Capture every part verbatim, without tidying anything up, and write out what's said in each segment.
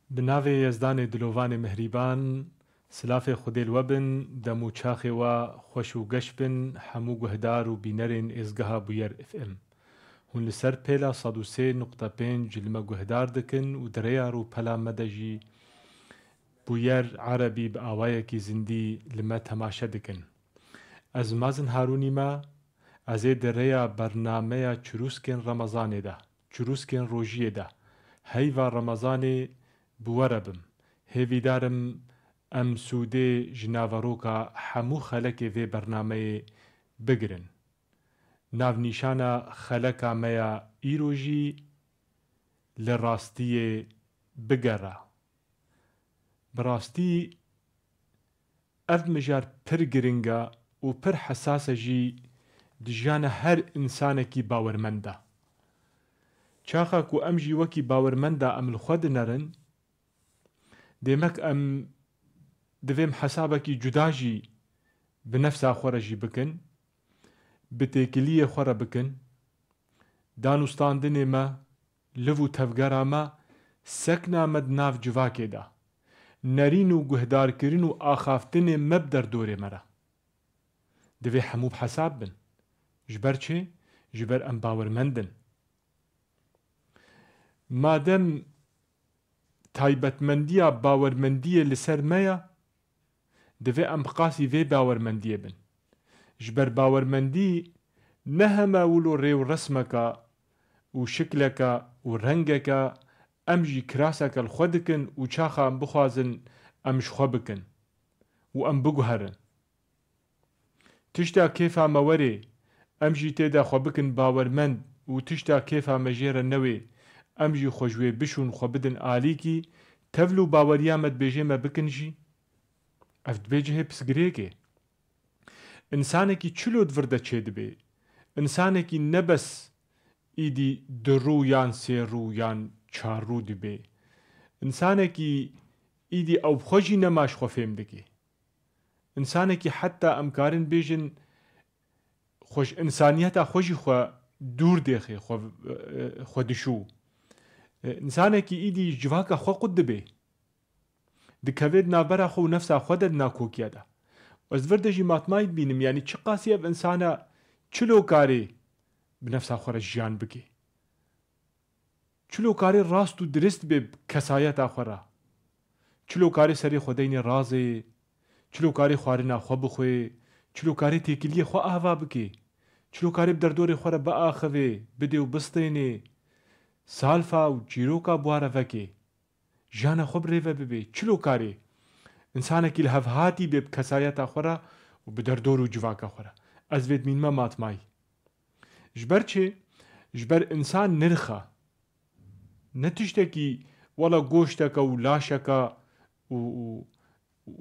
Bi navê Yezdanê Dilovanê Mihrîban, silafê Xwedê li we bin, dem û çaxê we xweş û geş bin, hemû guhdar û bînerên êzgeha Bûyer F M. Hûn li ser pêla sed û sê nokta pênc li me guhdar dikin û di rêya rûpela me de jî Bûyer Erebî bi awayekî zindî li me temaşe dikin. Ez Mazin Harûnî me, ez ê di rêya bernameya çirûskên Remezanê de, çirûskên rojiyê de, heyva Remezanê bi we re bim. Hêvîdar im em sûdê ji naveroka hemû xelekê vê bernameyê bigirin. Navnîşana xeleka me ya îro jî li rastiyê bigere. Bi rastî ev mijar pir giring e û pir hesas e jî di jiyana her însanekî bawermend de. Çaxa ku em jî wekî bawermend de em li xwe dinerin, demek em divê em hesabekî cuda jî bi nefsa xwe re jî bikin, bi têkiliyê xwe re bikin. Danûstandinê me, liv û tevgera me, sekna me di nav civakê de, nerîn û guhdarkirin û axaftinê me bi derdorê me re. Divê hemû bi hesab bin. Ji ber çi? Ji ber em bawermend in. Madem taybetmendiya bawermendiyê li ser me ye, divê em bi qasî vê bawermendiyê bin. Ji ber bawermendî ne heme wilo rê û resmeke û şikleke û rengeke, em jî kiraseke li xwe dikin û çaxa em bixwazin em ji xwe bikin û em biguherin. Tişta kêfa me werê, em jî tê de xwe bikin bawermend û tişta kêfa me jê re newê, em jî xwe ji wê bişûn xwe bidin alîkî, tevl û baweriya me dibêje me bikin jî? Ev dibê cihê pisgirêkê. Însanekî çilo di vir de çêdibe? Însanekî ne bes îdî du rû yan sê rû yan çar rû dibe. Însanekî îdî ew bi xwe jî nema ji xwe fêm dike. Însanekî heta em karin bêjin xwe ji însaniyeta xwe jî xwe dûr dêxê, xwe, xwe dişû. Însanekî îdî civaka xwe qut dibe. Dikeve di navbera xwe û nefsa xwe de di nakokiya de. Ez vir de jî matmayî dibînim, yanî çiqasî ev însana çilo karê bi nefsa xwe re jiyan bike. Çilo karê rast û dirist be bi kesayeta xwe re. Çilo karê serê xwe deynê razê, çilo karê xwarina xwe bixwe, çilo karê têkiliyê xwe ava bike, çilo karê bi derdorê xwe re biaxivê, bidê û bistênê, salfa û çîroka bi wa re veke. Jiyana xwe bi rê ve bibe, çilo karê. Însanekî li hev hatî bê bi kesayeta xwe re û bi derdor û civaka xwe re. Ez vê dimînime matmayî. Ji ber çi? Ji ber însan nirx e. Ne tiştekî wela goşteke û laşeke û, û, û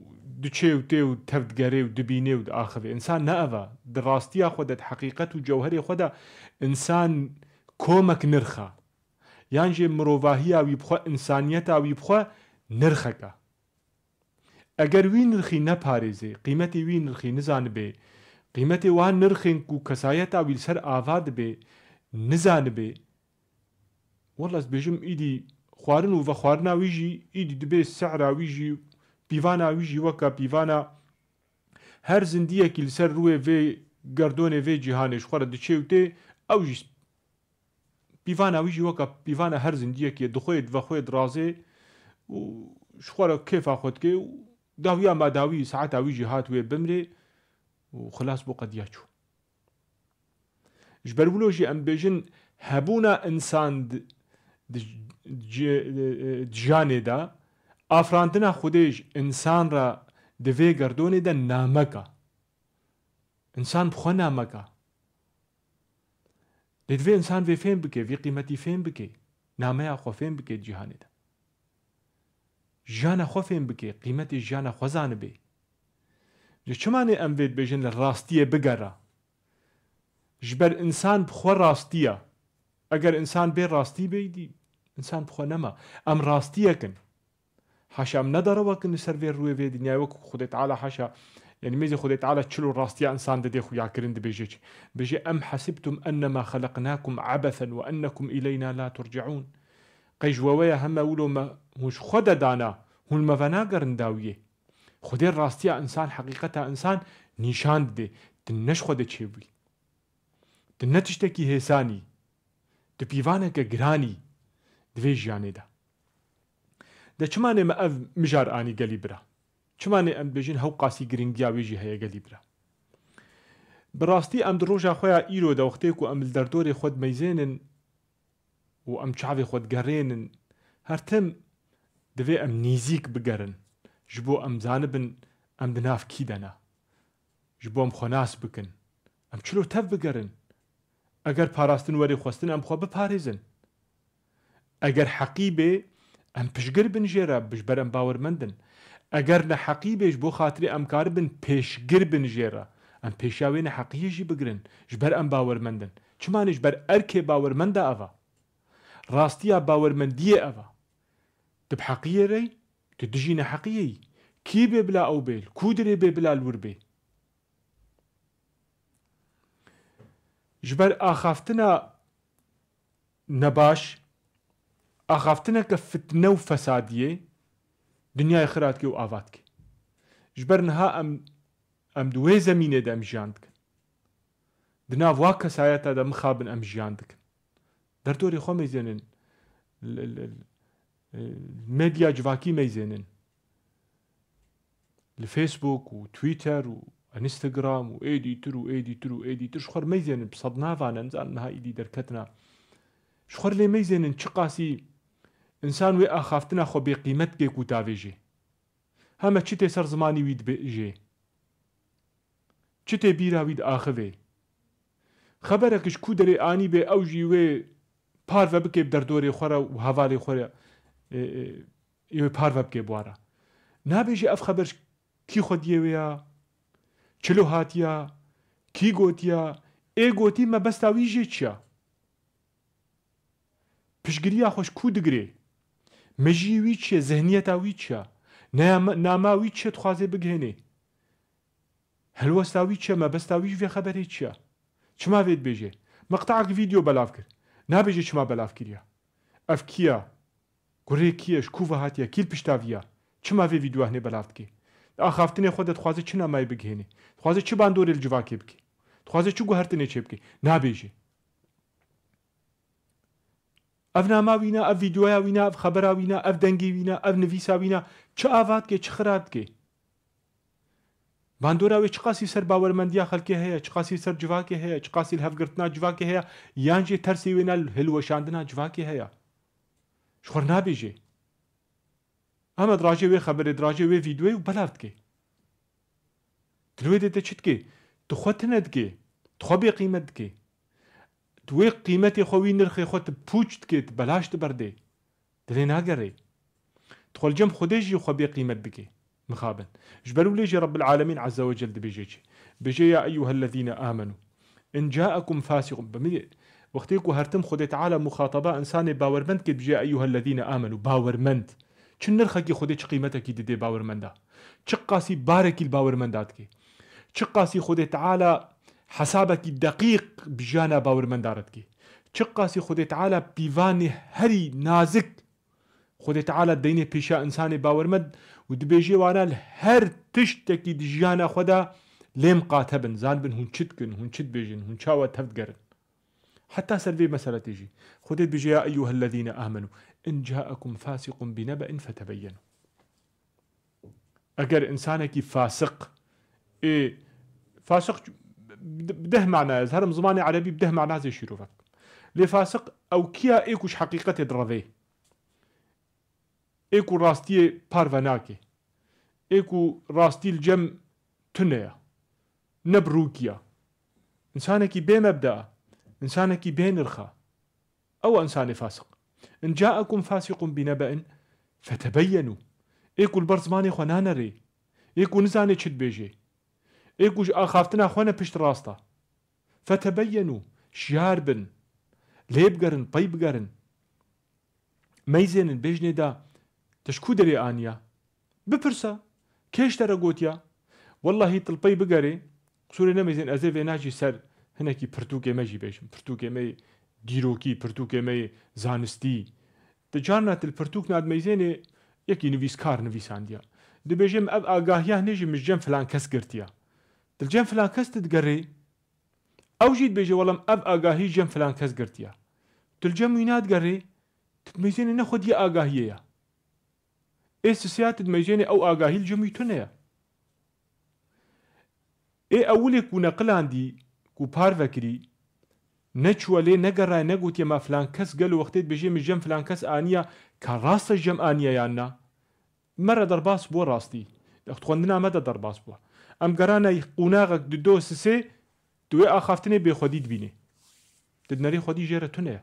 diçê û tê û tev digerê û dibînê û diaxivê. Însan ne ev e. Di rastiya xwe de, di heqîqet û cewherê xwe de însan komek nirx e. Yan jî mirovahiya wî bi xwe, însaniyeta wî bi xwe nirxek e. Eger wî nirxî neparêzê, qîmetê wî nirxî nizanibê, qîmetê wan nirxên ku kesayeta wî li ser ava dibe nizanibê, wela ez dibêjim îdî xwarin û vexwarina wî jî, îdî dibê sehra wî jî, pîvana wî jî weke pîvana her zindiyekî li ser rûyê vê gerdonê, vê cîhanê ji xwe re diçê û tê, ew jî pîvana wî jî weke pîvana her zindiyekî ye, dixwê, divexwê, dirazê û ji xwe re kêfa xwe dike û dawiya ma dawî, saeta wî jî hat wê bimrê û xilas bû, qediya çû. Ji ber wilo jî em bêjin hebûna însan di, di, di, di jiyanê de, afirandina Xwedê ji însan re di vê gerdonê de namek e. Însan bi xwe namek e. Lê divê însan vê fêm bike, vî qîmetî fêm bike, nameya xwe fêm bike di cîhanê de. Jiyana xwe fêm bike, qîmetê jiyana xwe zanibe. Ji çima nê em vê dibêjin li rastiyê bigere? Ji ber însan bi xwe rastî ye. Eger însan bê rastî bê, dî însan bi xwe nema. Em rastiyek in. Haşa em ne derew kin li ser vê rûyê vê dinyayê, wekî Xwedê Teala haşa, yanî mêzê Xwedê Teala çilo rastiya însan didê xuyakirin dibêje çi? Dibêje, "Em hasibtum ennema xeleqnakum abesen ve ennekum ileyna la turcaun." Qey ji we ye heme wilo me hûn ji xwe de dana, hûn me venagerin dawiyê. Xwedê rastiya insan, heqîqeta insan nîşan dide. Tu ne ji xwe de çêbûyî. Tu ne tiştekî hêsanî. Tu pîvaneke giranî di vê jiyanê de. De çimanê me ev mijar anî gelî bira? Çimanê em dibêjin hewqasî giringiya wê jî heye gelî bira? Bi rastî em di roja xwe ya îro de wextê ku em li derdorê xwe dimeyzênin û em çavê xwe digerênin, her tim divê em nîzîk bigerin, ji bo em zanibin em di nav kî de ne, ji bo em xwe nas bikin, em çilo tev bigerin. Eger parastin werê xwestin, em xwe biparêzin. Eger heqî bê, em piştgir bin jê re, ji ber em bawermend in. Eger neheqî bê, ji bo xatirê em karibin pêşgir bin jê re, em pêşiya wê neheqiyê jî bigirin, ji ber em bawermend in. Çima ne, ji ber erkê bawermenda ev e. Rastiya bawermendiyê ev e. Tu bi heqiyê re yî, tu dijî neheqiyê yî. Kî bê bila ew bê, li ku dirê bê bila li wir bê. Ji ber axaftina nebaş, axaftineke fitne û fesadiyê dinyayê xira dike û ava dike. Ji ber niha em, em di wê zemînê de em jiyan dikin. Di nav wa kesayeta de mixabin em jiyan dikin. Derdorê xwe meyzênin, li, li, li medya civakî meyzênin. Li Facebook û Twitter û Instagram û êdîtir û êdîtir û êdîtir ji xwe meyzênin, bi sednavan e, nizanim niha êdî derketina. Ji xwe lê meyzênin çiqasî insan wê axaftina xwe bêqîmet dike ku tavêjê. Heme çi tê ser zimanî wî dibêjê. Çi tê bîra wî diaxivê. Xeberek ji ku derê anî bê, ew jî wê parve bike bi derdorê xwe re û hevalê xwe re, e, e, wê parve bike bi wa re. Nabêje ev xeber ji kî xwediyê wê ya, çilo hatiya, kî gotiya, ê gotî mebesta wî jê çi ya? Piştgiriya xwe ji ku digirê? Mejiyê wî çi ye? Zihniyeta wî çi ye? Nema-, nama wî çi ye dixwaze bigihênê? Helwesta wî çi ye? Mebesta wî ji vê xeberê çi ye? Çima vê dibêje? Meqteak vîdeo belav kir. Nabêje çima belav kiriye. Ev kî ye? Kurê kî ye? Ji ku ve hatiye? Kî li pişta vî ye? Çima vê vîdeo hinê belav dike? Di axaftinê xwe de dixwaze çi namayê bigihêne? Dixwaze çi bandorê li civakê bike? Dixwaze çi guhertinê çê bike? Nabêje. Ev nama wî ne, ev vîdeoya wî ne, ev xebera wî ne, ev dengê wî ne, ev nivîsa wî ne. Çi ava dike, çi xira dike? Bandora wê çiqasî ser bawermendiya xelkê heye, çiqasî ser civakê heye, çiqasî li hevgirtina civakê heye, yan jî tersê wê ne li hilweşandina civakê heye? Ji xwe re nabêje. Amed rajê wê xeberê, di rajê wê vîdeoyê û belav dike. Tu li wê dê te çi dikê? Tu xwe tune dikê. Tu xwe bêqîmet dikê. Tu wê qîmetê xwe, wî nirxê xwe tu pûç dikê, tu belaş diberdê. Dilê nagerê. Tu xwe li cem Xwedê jî xwe bêqîmet dikê. Mixabin. Ji ber wê jî Rabbil Alemîn Azze ve Cel dibêje çi? Bêje, "Ya eyyuhellezîne amenu, in ca'ekum fasiqun." Bi min-, wextê ku her tim Xwedê Teala muxataba insanê bawermend dike, dibêje, "Ya eyyuhellezîne amenu." Bawermend. Çi nirxekî Xwedê, çi qîmetekî didê bawermenda? Çi qasî barekî li bawermenda dike? Çi qasî Xwedê Teala hesabekî deqîq bi jiyana bawermenda re dike? Çi qasî Xwedê Teala pîvanê herî nazik Xwedê Teala deynê pêşiya insanê bawermend û dibêje wana, li her tiştekî di jiyana xwe de lê miqate bin, zanibin hûn çi dikin, hûn çi dibêjin, hûn çawa tev digerin. Heta ser vê meseletê jî Xwedê dibêje, "Ya eyyuhellezîne amenu, in ca'ekum fasiqun binebe'in fetebeyyenu." Eger insanekî fasiq, ê, fasiq bi deh mana ye, ez herim zimanê erebî bi deh mana zê şîrove dikim. Lê fasiq ew kî ye, ê ku ji heqîqetê direvê, ê ku rastiyê parve nake, ê ku rastî li cem tune ye, ne bi rûkî ye. Însanekî bê mebda, însanekî bê nirx e. Ew e însanê fasiq. In ca'ekum fasiqun binebe'in fetebeyyenu. Ê ku li ber zimanê xwe nanerê. Ê ku nizanê çi dibêjê. Ê ku ji axaftina xwe ne pişt rast e. Fetebeyyenu. Şiyar bin. Lê bigerin, pey bigerin. Meyzênin, bêjnê da, te ji ku derê aniya? Bipirse, kê ji te re gotiya? Wellahî, tu li pey bigerê, qisûrê nemeyzên, ez ê vê najî ser hinekî pirtûkê me jî bêjim. Pirtûkê me yê dîrokî, pirtûkê me yê zanistî, Di carna tu li pirtûkna dimeyzênê yekî nivîskar nivîsandiya. Dibêje min ev agahiya hinê jî min ji cem filan kes girtiya. Tu li cem filan kes tu digerê, ew jî dibêje wela min ev agahî ji cem filan kes girtiya. Tu li cem wî nadigerê, tu dimeyzênê ne xwediyê agahiyê ya. Ê sisiya tu dimeyzênê ew agahî li cem wî tune ye. Ê ewilê ku neqilandî, ku parve kirî, neçûye lê negeraye, negotiye ma filan kes gelo wextê dibêje min cem filan kes aniya, ka rast e cem aniye yan na? Me re derbas bû rastî. Di xwendina me de derbas bû. Em gerane qûnaxek di do sisê, tu wê axaftinê bêxwedî dibînê. Tu dinerî xwedî jê re tune ye.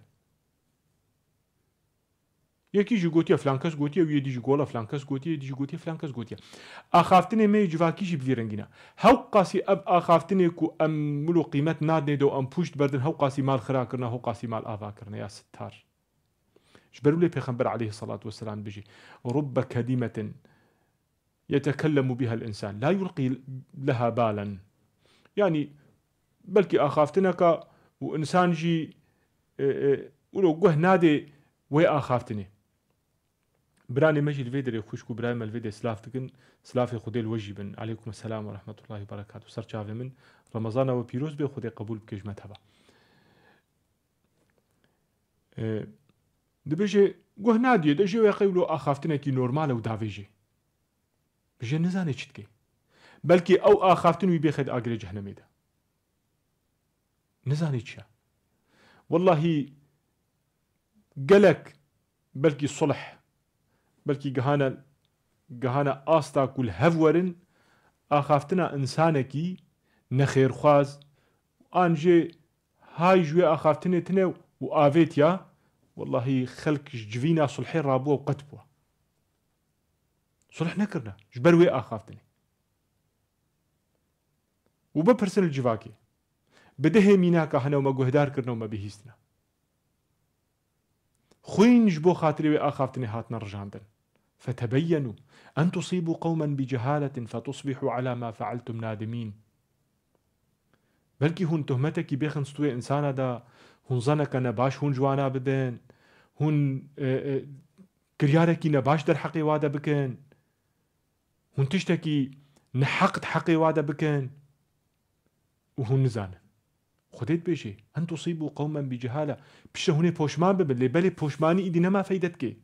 Yekî jî gotiye filan kes gotiye, wî yê dî jî gola filan kes gotiye, yê dî jî gotiye filan kes gotiye. Axaftinê me yê civakî jî bi vî rengî ne. Hewqasî ev axaftinê ku em wilo qîmet nadinê de û em pûç diberdin, hewqasî mal xira kirine, hewqasî mal ava kirine, ya sittar. Ji ber wê Pêxember aleyhisselatu vesselam dibêje, "Rubbe kelimetin yetekellemu biha'l insan, la yulqî leha balen." Yanî, belkî axaftineka û insan jî, e, e, wilo guh nadê wê axaftinê. Biranê me jî li vê derê xwişk û birayê me li vê derê silav dikin, silavê Xwedê li we jî bin. Aleykum selam ve rahmetullahi ve berekatuh. Ser çavê min, Remezana we pîroz bê, Xwedê qebûl bike ji me teva. E, dibêje, guh nadiyê de jê wê qey wilo axaftinekî normal e û davêjê. Bi jê nizanê çi dikê. Belkî ew axaftin wî bêxe di agirê cehennemê de. Nizanê çi ye. Wellahî gelek belkî sulh, belkî gihane, gihane asta ku li hev werin, axaftina insanekî nexêrxwaz, an jê hay ji wê axaftinê tine û avêtiya, wellahî xelk ji civîna sulhê rabû û qet bû. Sulh nekirine ji ber wê axaftinê. Û bipirsin li civakê. Bi dehê mînaka hene û me guhdar kirine û me bihîstine. Xwîn ji bo xatirê wê axaftinê hatine rijandin. Fetebeyyenu en tusîbû qewmen bi cehaletin fetusbihû ala ma fealtum nadimîn. Belkî hûn tohmetekî bêxin stûyê insana de, hûn zaneke nebaş hûn ji wana bibin, hûn, e, e, kiryarekî nebaş derheqê wa de bikin. Hûn tiştekî neheq di heqê wa de bikin û hûn nizanin. Xwedê dibêje, "En tusîbû qewmen bi cehale." Piştre hûn ê poşman bibin, lê belê poşmanî îdî nema feyde dike.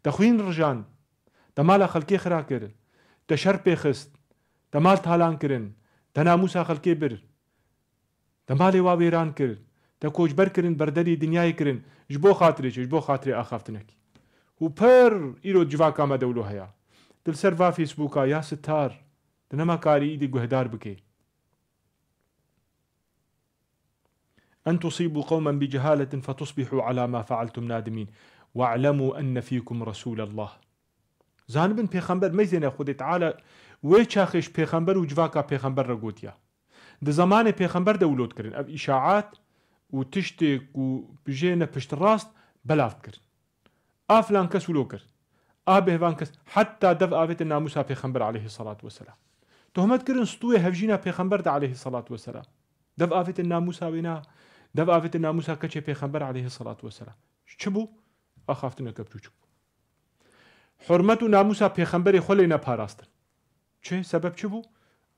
Te xwîn rijand, te mala xelkê xira kir, te şer pêxist, te mal talan kirin, te namûsa xelkê bir. Te malê wa wêran kir, te koçber kirin, berderî dinyayê kirin, ji bo xatirê çi? Ji bo xatirê axaftinekî. Û pir îro civaka me de wilo heye. Tu li ser va Facebooka ya sitar, tu nema karî îdî guhdar bikê. En tusîbû qewmen bi cehaletin fetusbihû ala ma fealtum nadimîn. We'lemû enne fîkum resûlallah. Zanibin pêxember, meyzêne Xwedê Teala wê çaxê ji pêxember û civaka pêxember re gotiya. Di zemanê pêxember de wilo dikirin. Ev îşaat û tiştê ku bijêne piştrast belav dikirin. A filan kes wilo kir. A bêhvan kes. Heta dev avêtin namûsa pêxember aleyhisselatu vesselam. Tohmet kirin stûyê hevjîna pêxember de aleyhisselatu vesselam. Dev avêtin namûsa wê na, dev avêtin namûsa keçê pêxember aleyhisselatu vesselam. Çi bû? Axaftineke biçûçik bû. Hurmet û namûsa pêxemberê xwe lê neparastin. Çi? Sebeb çi bû?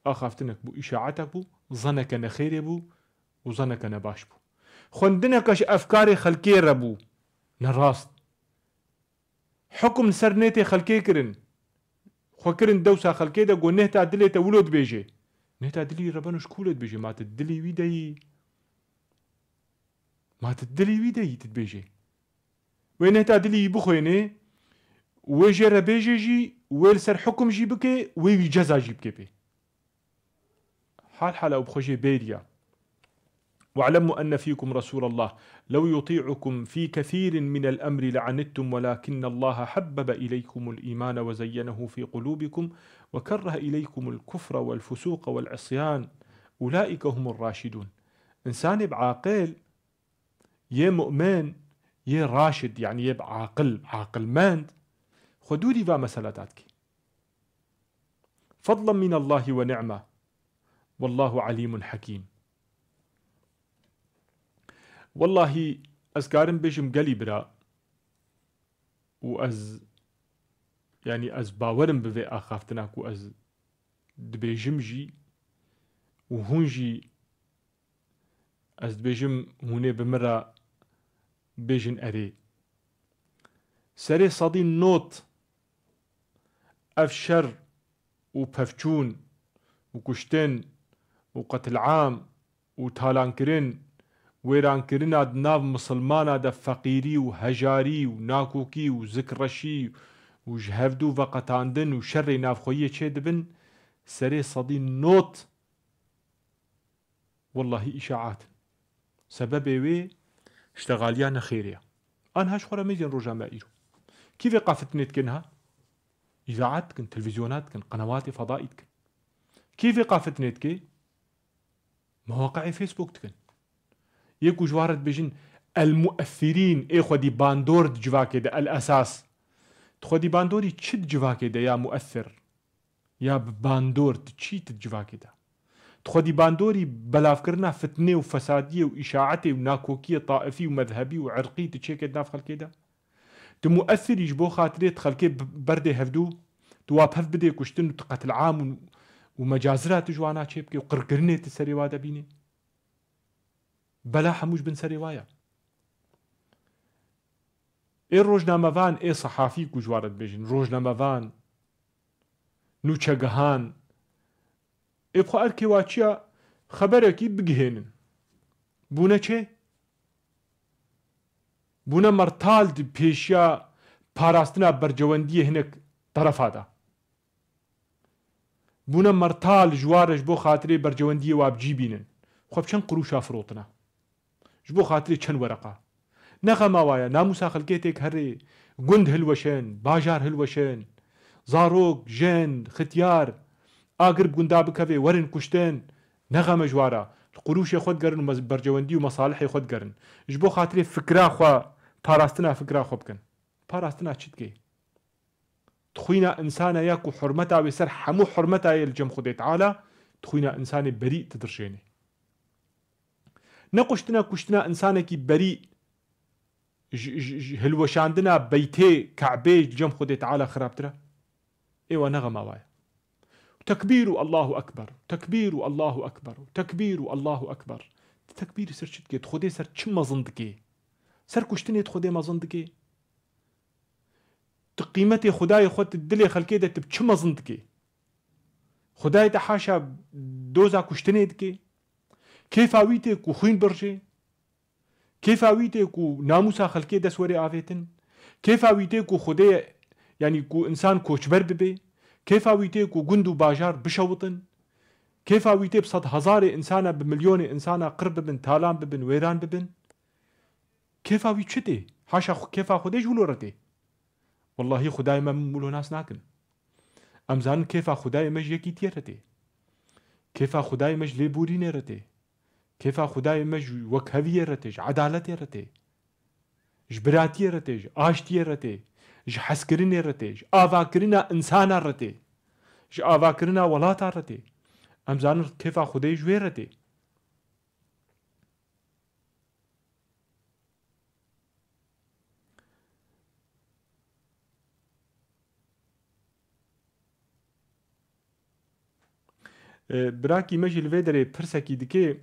Axaftinek bû, îşaetek bû, zaneke nexêrê bû û zaneke nebaş bû. Xwendineke ji efkarê xelkê re bû, nerast. Hukum li ser nêtê xelkê kirin. Xwe kirin dewsa xelkê de got, "Nêhta dilê te wilo dibêje." Nêhta dilî re beno ji kû wilo dibêje? Ma tu dilî wî de yî. Ma tu dilî wî de yî tu dibêjê. Wê nehta dilî wî bixwênê, wê jê re bêjê jî, wê li ser hukum jî bike, wê wî ceza jî bike pê. Hal hala û bi xwe jê bêriya. واعلموا أن فيكم رسول الله لو يطيعكم في كثير من الأمر لعنتم ولكن الله حبب إليكم الإيمان وزينه في قلوبكم وكره إليكم الكفر والفسوق والعصيان أولئك هم الراشدون. Însanê bi aqil, yê mu'min, yê raşid, yanî yê bi aqil, aqilmend, xwe dûrî va meselata dike. فضلا من الله ونعمة والله عليم حكيم. Wellahî ez karim bêjim gelî bira, û ez, yanî ez bawerim bi vê axaftina ku ez dibêjim jî û hûn jî, ez dibêjim hûn ê bi min re bêjin erê. Serê sedî not ev şer û pevçûn û kuştin û qetil'am û talankirin, wêrankirina di nav misilmana de feqîrî û hejarî û nakokî û zikreşî û ji hevdû veqetandin û şerê navxweyiyê çêdibin, serê sedî not wellahî îşaat in. Sebebê wê ştexaliya nexêrê ye. Anha ji xwe re mêzên roja me îro. Kî vê qafitnê dike niha? Îzaat dikin, televîzyonat dikin, qenewatê fedaî dikin. Kî vê qafitnê dike? Mewaqi'ê Facebook dikin. Yê ku ji wan re dibêjin el mu'ethirîn, ê xwedî bandor di civakê de, el esas. Tu xwedî bandorî çi di civakê de ya mu'ethir? Ya bi bandor tu çî tu di civakê de? Tu xwedî bandorî belavkirina fitnê û fesadiyê û îşaetê û nakokiyê taifî û mezhebî û irqî tu çêkê di nav xelkê de? Tu muesirî ji bo xatirê tu xelkê bi-, berdê hevdû, tu wa pev bidê kuştin û tu qetil'am û, û mecazira tu ji wana çê bikê û qirkirinê tu serê wa de bînê. Bela hemû ji bin serê wa ye. Ê rojnamevan, ê sehafî ku ji wan re dibêjin, rojnamevan, nûçegihan, ê bi xwe erkê wa çi ya, xeberekî bigihênin. Bûne çê? Bûne mertal di pêşiya parastina bercewendiyê hinek terefa de. Bûne mertal ji wan re ji bo xatirê bercewendiyê wa bi cî bînin. Xwe bi çend qirûşa firotine? Ji bo xatirê çend wereqa? Ne xema wa ye, namûsa xelkê têk herê, gund hilweşin, bajar hilweşin, zarok, jin, xityar, agir bi gunda bikeve, werin kuştin. Ne xem e ji wan re. Li qirûşê xwe digerin û mez-, bercewendî û mesalihê xwe digerin. Ji bo xatirê fikra xwe, parastina fikra xwe bikin. Parastina çi dike? Di xwîna insana ya ku hurmeta wê ser hemû hurmeta ye li cem Xwedê Teala, di xwîna insanê berî didirjênê. Ne kuştina, kuştina insanekî berî ji, ji, ji hilweşandina beytê Ke'bê li cem Xwedê Teala xirabtir e? Ê wa ne xema wa ye. Tekbîr û Allahu Ekber, tekbîr û Allahu Ekber, tekbîr û Allahu Ekber. Di tekbîrê ser çi dike? Di Xwedê ser çi mezin dike? Ser kuştinê di Xwedê mezin dike? Tu qîmetê Xwedayê xwe tu dilê xelkê de tu bi çi mezin dikê? Xwedayê te haşa doza kuştinê dikê? Kêfa wî tê ku xwîn birjê? Kêfa wî tê ku namûsa xelkê dest werê avêtin? Kêfa wî tê ku Xwedê, yanî ku insan koçber bibe? Kêfa wî tê ku gund û bajar bişewitin? Kêfa wî tê bi sedhezarê insana, bi milyonê insana qir bibin, talan bibin, wêran bibin? Kêfa wî çi tê? Haşa xwe, kêfa Xwedê ji wilo re tê? Wellahî Xwedayê me min wilo nas nakin. Em zanin kêfa Xwedayê me ji yekîtiyê re tê. Kêfa Xwedayê me ji lêborînê re tê. Kêfa Xwedayê me ji wekheviyê re tê, ji edaletê re tê. Ji biratiyê re tê, ji aştiyê re tê, ji hezkirinê re tê, ji avakirina insana re tê, ji avakirina welata re tê. Em zanin kêfa Xwedayê ji wê re tê. E, birakî me jî li vê derê pirsekî dike,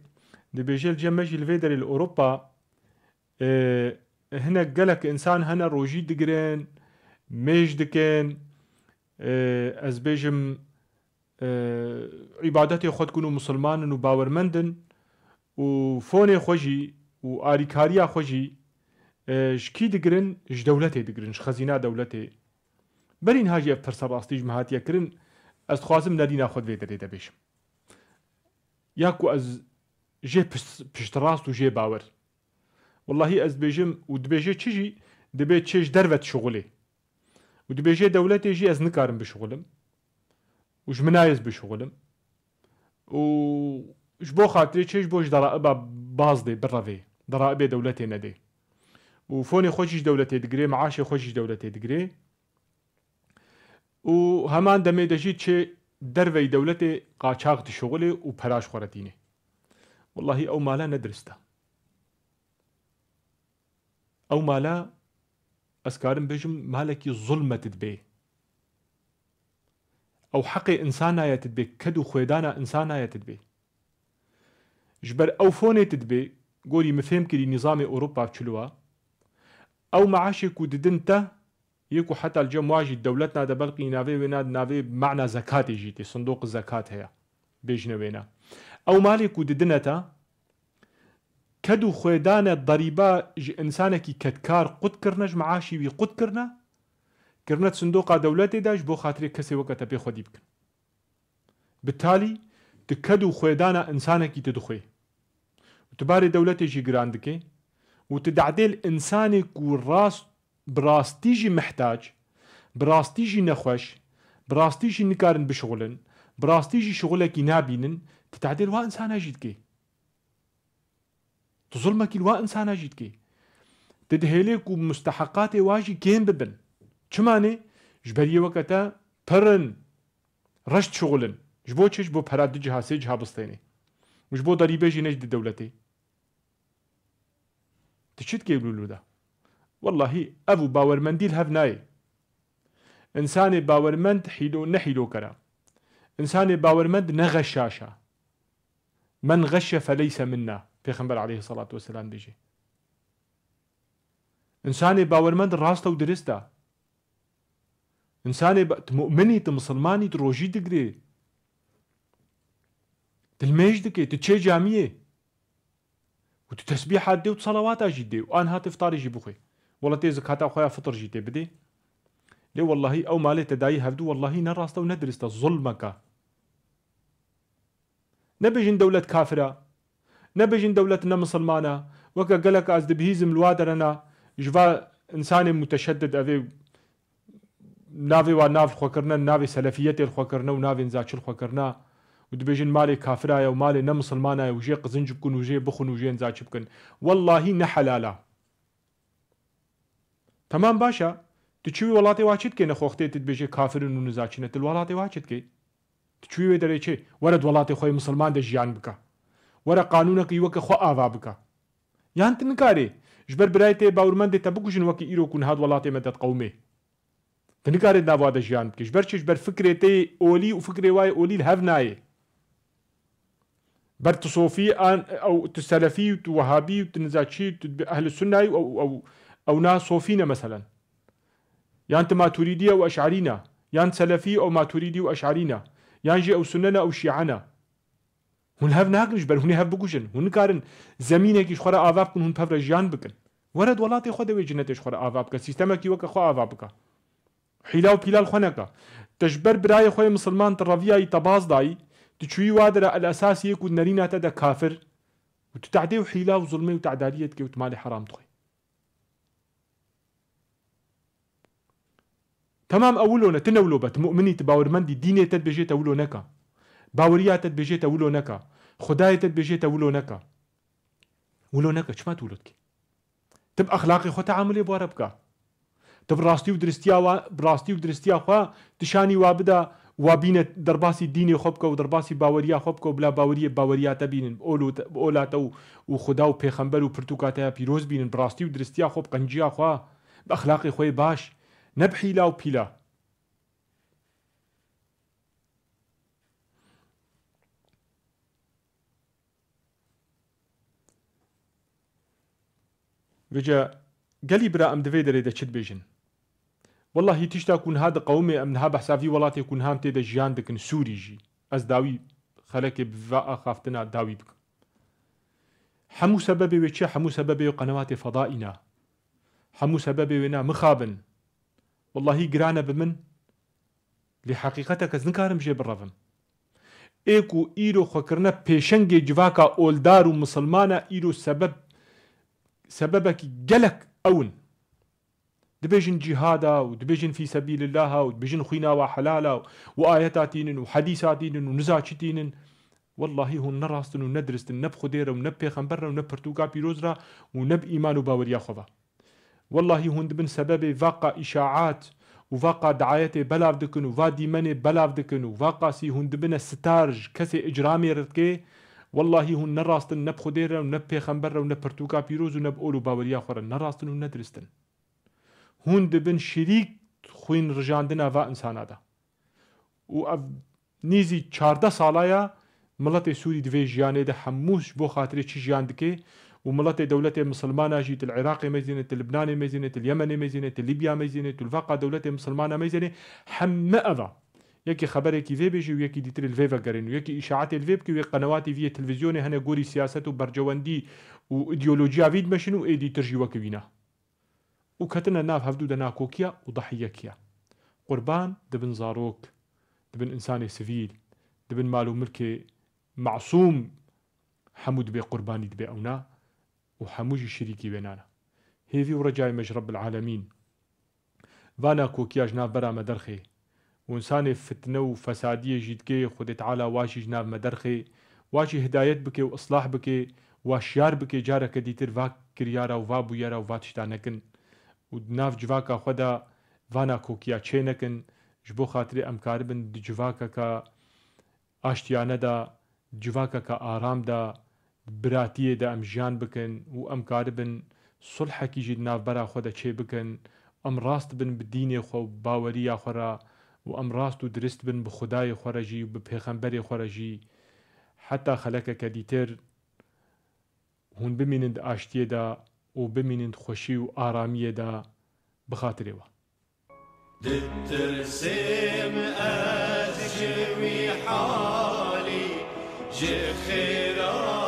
dibêje li cem me jî li vê derê li Ewropa, e, hinek gelek însan hene rojî digirin, mêj dikin, e, ez bêjim, e, îbadetê xwe dikin û misilman in û bawermend in û fonê xwe jî û alîkariya xwe jî, e, ji kî digirin? Ji dewletê digirin, ji xezîna dewletê. Berî niha jî ev pirsa rastî ji min hatiye kirin, ez dixwazim nerîna xwe di vê derê de bêjim. Ya ku ez jê pişt-, piştrast û jê bawer. Wellahî ez dibêjim û dibêje çi jî, dibê çê ji derve dişuxulê. Û dibêje dewletê jî ez nikarim bişuxulim. Û ji min nayê ez bişuxulim. Û ji bo xatirê çê ji bo ji deraiba bazdê, birevê. Deraibê dewletê nedê. Û fonê xwe jî ji dewletê digirê, meaşê xwe jî ji dewletê digirê. Û heman demê de jî çê derveyî dewletê qaçax dişuxulê û pera ji xwe re tînê. Wellahî ew mala ne dirist e. Ew mala Ez karim bêjim, malekî zulmet dibê. Ew heqê insana ye dibê, ked û xwêdana insana ye dibê. Ji ber ew fonê dibê, gorî min fêm kirî nîzamê Ewropa çilo a. Ew meaşê ku didin te, yê ku heta li cem wa jî dewlet nade, belkî navê wê na, navê mana zekatê jî tê, sindoq zekat heye. Bêjine wêna. Ew malê ku didine te, ked û xwêdane derîba ji insanekî kedkar qut kirine, ji meaşî wî qut kirine, kirine sindoqa dewletê de ji bo xatirê kesê weke te pê xwedî bikin. Bi talî tu ked û xwêdana insanekî tu dixwê. Û tu barê dewletê jî giran dikê û tu dehdêl insanê ku rast, bi rastî jî mihtac, bi rastî jî nexweş, bi rastî jî nikarin bişixulin, bi rastî jî şixulekî nabînin, tu tehdêl wa insana jî dikê. Tu zulmekî li wa insana jî dikê. Tu dihêlê ku musteheqatê wa jî kêm bibin. Çima nê? Ji ber yê weke te pirin, reş dişixulin. Ji bo çi? Ji bo pera du ciha, sê ciha bistênê. Û ji bo derîbê jî ne ji di dewletê. Tu çi dikê lûlû de? Wellahî ev û bawermendî li hev nayê. Însanê bawermend hîlo, ne hîloker e. Însanê bawermend ne xeşaş e. "Men xeşşe feleyse minna", Pêxember aleyhissalatu vesselam dibêje. Însanê bawermend rast e û dirist e. Însanê ba-, tu mu'min î, tu misilman î, tu rojî digirê. Tu limêj dikê, tu çê camiyê. Û tu tesbîhat dê û tu salawata jî dê û anha tu iftarê jî bixwê. Wela tê zikata xwe ya fitr jî tê bidê. Lê wellahî ew malê te dayî hevdû, wellahî ne rast e û ne dirist e, zulmek e. Nebêjin dewlet kafir e. Nebêjin dewlet ne misilman e. Weke gelek ez dibihîzim li wa derena, ji va însanê muteşeddid evê navê wa nav li xwe kirine, navê selefiyetê li xwe kirine û navê niza çi li xwe kirine û dibêjin malê kafira ye û malê ne misilmana ye û jê qizinc bikin û jê bixwin û jê niza çi bikin. Wellahî ne helal e. Temam, baş e. Tu çûyî welatê wa çi dikê, nexwe wextê tu dibêjê kafir in û niza çi ne, tu li welatê wa çi dikê? Tu çûyî wê derê çi? Were di welatê xwe yê misilman de jiyan bike. Were qanûnekî weke xwe ava bike. Yan tu nikarê ji ber birayê te yê bawermendê te bikujin wekî îro ku niha di welatê me de diqewimê. Tu nikarê di nav wa de jiyan bikî. Ji ber çi? Ji ber fikrê te yê olî û fikrê wa yê olî li hev nayê. Ber tu sofî an, ew tu selefî û tu wehabî û tu niza çi, tu dibê ehli sunnayî û ew, ew, ew na sofî ne meselen. Yan tu maturîdî ew eş'arî ne. Yan selefî ew maturîdî û eş'arî ne. Yan jî ew sunne ne, ew şî'a ne. Hûn hev nakin ji ber hûn ê hev bikujin. Hûn nikarin zemînekî ji xwe re ava bikin, hûn bi hev re jiyan bikin. Were di welatê xwe de wê cinetê ji xwe re ava bike. Sîstemekî weke xwe ava bike. Hîla û pîla li xwe neke. Te ji ber birayê xwe yê misilman tu reviyayî, te baz dayî, tu çûyî wa dera el esasî yê ku nerîna te de kafir û tu tehdê û hîla û zulmê û te'daliyê dikê û tu malê heram dixwî. Temam, ew wilo ne, tu ne wilo be, tu mu'minî, tu bawermendî, dînê te dibêjê te wilo neke. Baweriya te dibêjê te wilo neke. Xwedayê te dibêjê te wilo neke. Wilo neke, çima tu wilo dikî? Tu bi exlaqê xwe teamulê bi we re bike. Tu bi rastî û diristiya wa, bi rastî û diristiya xwe tu şanî wa bide, wa bîne derbasî dînê xwe bike û derbasî baweriya xwe bike û bila baweriyê baweriya te bînin, bi ol û te, bi ola te û, û Xuda û Pêxember û pirtûka te ya pîroz bînin, bi rastî û diristiya xwe, bi qenciya xwe, bi exlaqê xwe yê baş, ne bi hîla û pîla. Vêca gelî bira em di vê derê de çi dibêjin? Wellahî tişta ku niha diqewimê, em niha behsa vî welatê ku niha em tê de jiyan dikin, Sûrî jî. Ez dawî xelekê bi va axaftina dawî bikim. Hemû sebebê wê çi? Hemû sebebê wê qenewatê fedaî ne. Hemû sebebê wê ne mixabin. Wellahî giran e bi min. Lê heqîqet e, ez nikarim jê birevim. Ê ku îro xwe kirine pêşengê civaka oldar û misilman e, îro sebeb, sebebekî gelek ew in. Dibêjin cîhad e û dibêjin fî sebîlillah e û dibêjin xwîna wa helal e û ayeta tînin û hedîsa tînin û niza çi tînin. Wellahî hûn ne rast in û ne dirist in, ne bi Xwedê re û ne bi Pêxember re û ne bi pirtûka pîroz re û ne bi îman û baweriya xwe ve. Wellahî hûn dibin sebebê vaqa îşaat û vaqa diayetê belav dikin û va dîmenê belav dikin û vaqasî hûn dibine sitar ji kesê icramê re dikê. Wellahî hûn ne rast in, ne bi Xwedê re û ne bi Pêxember re û ne bi pirtûka pîroz û ne bi ol û baweriya xwe re. Ne rast in û ne dirist in. hûn dibin şirîk xwîn rijandina va insana de. Û ev nêzî çardeh sala ya miletê Sûrî di vê jiyanê de hemû ji bo xatirê çi jiyan dike û miletê dewletê misilmana jî, til Iraqê mezîne, til Libnanê mezîne, til Yemenê mezîne, til Libya mezîne, til vaqa dewletê misilmana mezîne, heme eva. Yekî xeberekî vê bêjî û yekî dîtir li vê vegerên û yekî îşaetê li vê bikî, wê qenewatê vî yê televîzyonê hene gorî siyaset û bercewendî û îdeolojiya vî dimeşin û êdî tir jî wekî wîna. Û ketine nav hevdû de nakokiya û dahiyek ya. Qurban dibin zarok, dibin insanê sivîl, dibin mal û milkê masûm, hemû dibê qurbanî dibê ewna û hemû jî şirîkî wênana. Hêvî û recayê me ji Rebbil Alemîn va nakokiya ji nav bera me derxê û insanê fitne û fesadiyê jî dikê, Xwedê Teala wa jî ji nav me derxê, wa jî hidayet bike û islah bike, wa şiyar bike, careke dîtir va kiryara û va bûyera û va tişta nekin û di nav civaka xwe de va nakokiya çê nekin, ji bo xatirê em karibin di civakeke aştiyane de, civakeke aram de, biratiyê de em jiyan bikin û em karibin sulhekî jî di navbera xwe de çê bikin. Em rast bin bi dînê xwe û baweriya xwe re û em rast û dirist bin bi Xwedayê xwe re jî û bi pêxemberê xwe re jî. Heta xelekeke dîtir hûn bimînin di aştiyê de û bimînin di xweşî û aramiyê de. Bi xatirê we. Ditirsêm ez ji wî halî, ji xêra